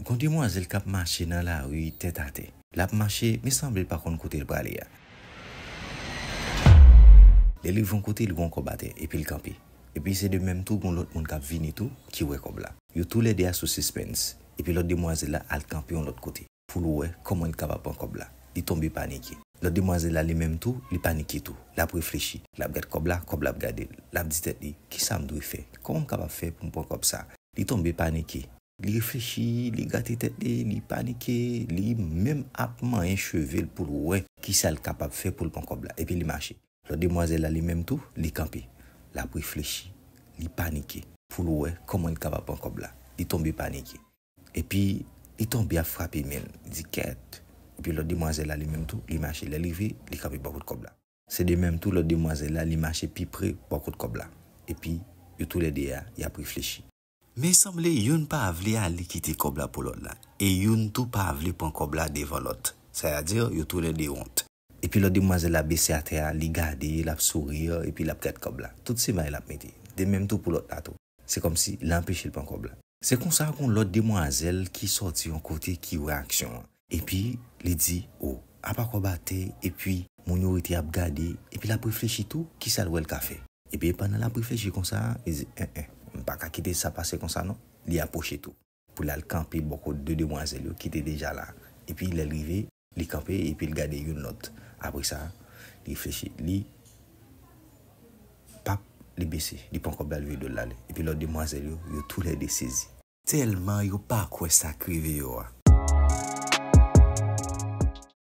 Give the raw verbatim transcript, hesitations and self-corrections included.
Gon demwazèl k ap mache nan lari tèt atè. L ap mache, men sanble l pa konn kote l prale a. Lè l rive yon kote, li wè yon kòb atè, epi l kanpe. Epi se de menm tou, gon lòt moun k ap vini tou, ki wè kòb la. Yo toulède a sou sispens. Epi lòt demwazèl la al kanpe yon lòt kote pou l wè kòman l kapab pran kòb la. Li tonbe panike. Lòt demwazèl la, li menm tou, li panike tou. L ap reflechi. L ap gad kòb la, kòb la ap gade l. L ap di tèt li, "Kisa m dwe fè? Kòman m kapab fè pou m pran kòb sa?" Li tonbe panike. Li reflechi, li grate tèt li, li panike, li menm ap manyen cheve l pou l wè kisa l kapab fè pou l pran kòb la. Epi li mache. Lòt demwazèl la, li menm tou, li kanpe. L ap reflechi, li panike pou l wè kòman l kapab pran kòb la. Li tonbe panike. Epi, li tonbe ap frape men l. Li di, "Kèt." Epi lòt demwazèl la, li menm tou, li mache. Lè l rive, li kanpe bò kot kòb la. Se de menm tou, lòt demwazèl la, li mache pi pre bò kot kòb la. Epi, yo toulède a, y ap reflechi. Men sanble youn pa vle ale kite kòb la pou lòt la. E youn tou pa vle pran kòb la devan lòt. Sètadi, yo toulède wont. Epi lòt demwazèl la bese atè a, li gade, l ap souri, epi l ap gad kòb la. Tout se may l ap mete. De menm tou pou lòt la tou. Se kòmsi l anpeche l pran kòb la. Se konsa gon lòt demwazèl ki sòti yon kote ki wè aksyon an. Epi li di, "O, apa kòb atè, epi moun yo rete ap gade," epi l ap reflechi tou, kisa l wè l ka fè. Epi pandan l ap reflechi konsa, li di, "En, en, m pa ka kite sa pase konsa non." Li apwoche tou. Pou l al kanpe bò kot de demwazèl yo ki te deja la. Epi lè l rive, li kanpe epi l gade youn lòt. Apre sa, li reflechi. Li pap, li bese, li pran kòb la, li vire do l ale. Epi lòt demwazèl yo, yo toulède sezi. Tèlman yo pa kwè sa k rive yo a.